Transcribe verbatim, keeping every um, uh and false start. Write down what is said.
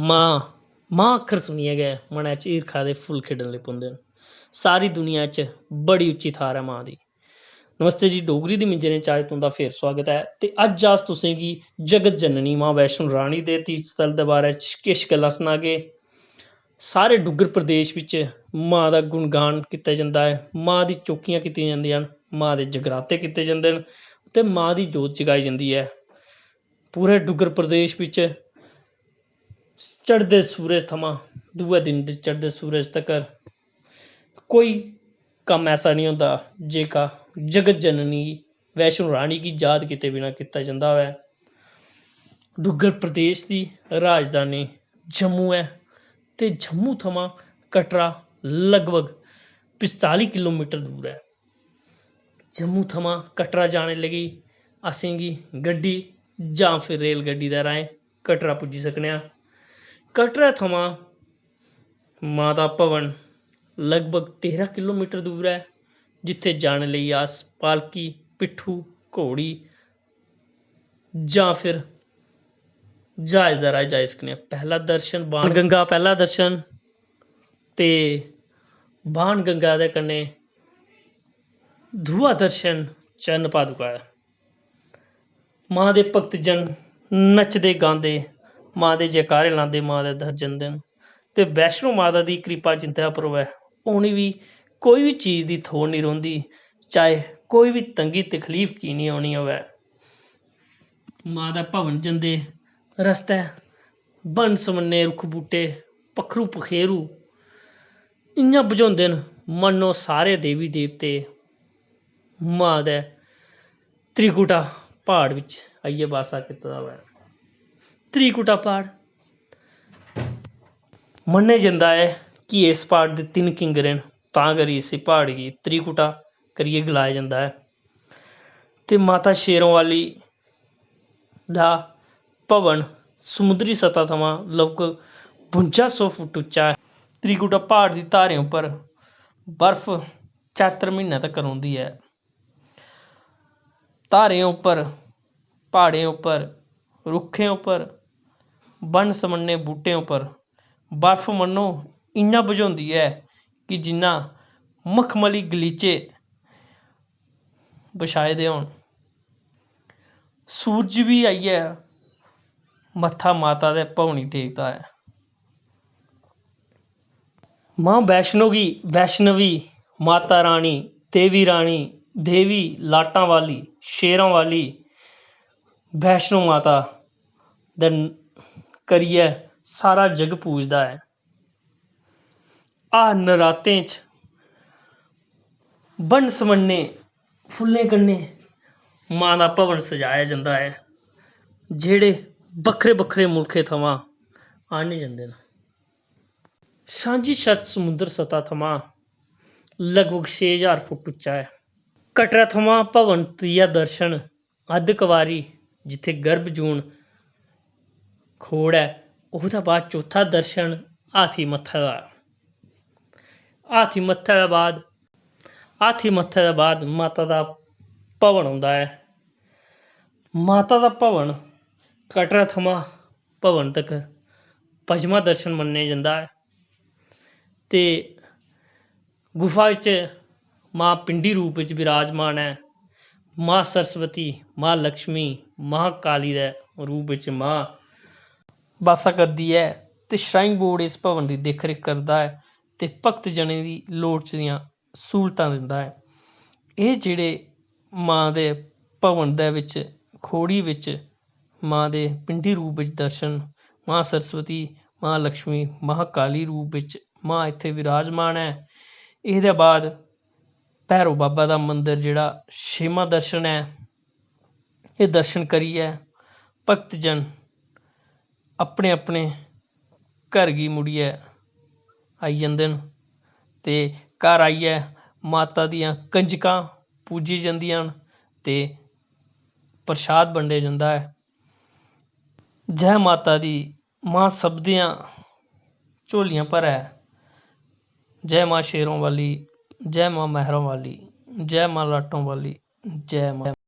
मां, मां अक्खर सुनियै गै मनै च हिरखा दे फुल्ल खिड़न लगी पौंदे न। सारी दुनिया च बड़ी उच्ची थाह्र ऐ मां दी। नमस्ते जी, डोगरी दी मिंजरें च अज्ज तुं'दा फेर सुआगत ऐ। ते अज्ज अस तुसें गी जगत जननी मां वैष्णो रानी दे तीर्थ स्थल दे बारै च किश गल्लां सनागे। सारे डुग्गर प्रदेश बिच मां दा गुणगान कीता जंदा ऐ, मां दी चौकियां कीतियां जंदियां न, मां दे जगराते कीते जंदे न ते मां दी जोत जगाई जंदी ऐ। पूरे डुग्गर प्रदेश बिच चढ़दे सूरज थमां दूए दिन दे चढ़दे सूरज तकर कोई कम्म ऐसा निं होंदा जेह्का जगत जननी वैष्णो रानी गी याद कीते बिना कीता जंदा होऐ। डुग्गर प्रदेश दी राजधानी जम्मू ऐ ते जम्मू थमां कटरा लगभग पंजताली किलोमीटर दूर ऐ। जम्मू थमां कटरा जाने लगी असेंगी गड्डी जां फिर रेलगड्डी दे राहें कटरा पुज्जी सकने आं। कटरा थमां माता भवन लगभग तेरां किलोमीटर दूर ऐ, जित्थै जाने लेई अस पालकी, पिट्ठू, घोड़ी जां फिर ज्हाज दे राहें जाई सकने आं। पैह्ला दर्शन बाण गंगा, पैह्ला दर्शन ते बाण गंगा दे कन्नै दूआ दर्शन चरण पादुका ऐ। मां दे भक्तजन नचदे गांदे, मां दे जयकारे लांदे, मां दे दर जंदे न। ते वैष्णो माता दी किरपा जिंदे पर होऐ, उ'नें बी कोई बी चीज दी थोड़ निं रौंह्दी, चाहे कोई बी तंगी तकलीफ की निं औनी होऐ। मां दा भवन जंदे रस्तै बन्न सबन्ने रुक्ख बूह्टे, पक्खरू पखेरू इ'यां बझोंदे न, मन्नो सारे देवी देवते मां दे त्रिकुटा प्हाड़ बिच आइयै बासा कीते दा होऐ। त्रिकुटा प्हाड़ मन्नेआ जंदा ऐ कि इस प्हाड़ दे तिन्न किंगरे न, तां करी इसी प्हाड़ गी त्रिकुटा करियै गलाया जंदा ऐ। ते माता शेरों वाली दा भवन समुद्री सतह थमां लगभग बुंजा सौ फुट उच्चा ऐ। त्रिकुटा प्हाड़ दी धारें उप्पर बर्फ चैत्र म्हीने तक रौंह्दी ऐ। धारें उप्पर, प्हाड़ें उप्पर, रुक्खें उप्पर, बन्न सबन्ने बूह्टें उप्पर बर्फ मन्नो इ'यां बझोंदी ऐ कि जि'यां मखमली गलीचे बछाए दे होन। सूरज बी आइयै मत्था माता दे भवनी टेकदा ऐ। मां वैष्णो गी वैष्णवी, माता रानी, देवी रानी, देवी लाटां वाली, शेरां वाली, वैष्णो माता दे न-, करियै सारा जग पूजदा ऐ। हर नरातें च बन्न सबन्ने फुल्लें कन्नै मां दा भवन सजाया जंदा ऐ, जेह्ड़े बक्खरे-बक्खरे मुल्खें थमां आह्‌न्ने जंदे न। सांझी छत समुंदर सतह थमां लगभग छे ज्हार फुट उच्चा ऐ। कटरा थमां भवन त्रीया दर्शन अद्ध कवारी, जित्थै गर्भ जून खोड़ ऐ, ओह्दे बाद चौथा दर्शन हाथी मत्था दा। हाथी मत्था दे बाद, हाथी मत्था दे बाद माता दा भवन औंदा ऐ। माता दा भवन कटरा थमां भवन तक पंजमा दर्शन मन्नेआ जंदा ऐ। ते गुफा च मां पिंडी रूप च विराजमान ऐ। मां सरस्वती, मां लक्ष्मी, मां काली दे रूप च मां बासा करदी ऐ ते श्राइन बोर्ड इस भवन दी दिक्ख-रिक्ख करदा ऐ ते भक्तजनें दी लोड़चदियां स्हूलतां दिंदा ऐ। एह् जेह्ड़े मां दे भवन दे बिच, खोड़ी बिच मां दे पिंडी रूप बिच दर्शन, मां सरस्वती, मां लक्ष्मी, मां काली रूप बिच मां इत्थै विराजमान ऐ। एह्दे बाद भैरो बाबा दा मंदर जेह्ड़ा छेमां दर्शन ऐ। एह् दर्शन करियै भक्तजन अपने-अपने घर गी मुड़ियै आई जंदे न ते घर आइयै माता दियां कंजकां पूजी जंदियां न ते प्रसाद बंडेआ जंदा ऐ। जै माता दी, मां सबदियां झोलियां भरै। जै मां शेरों वाली, जै मां मैहरों वाली, जै मां लाटों वाली, जै मां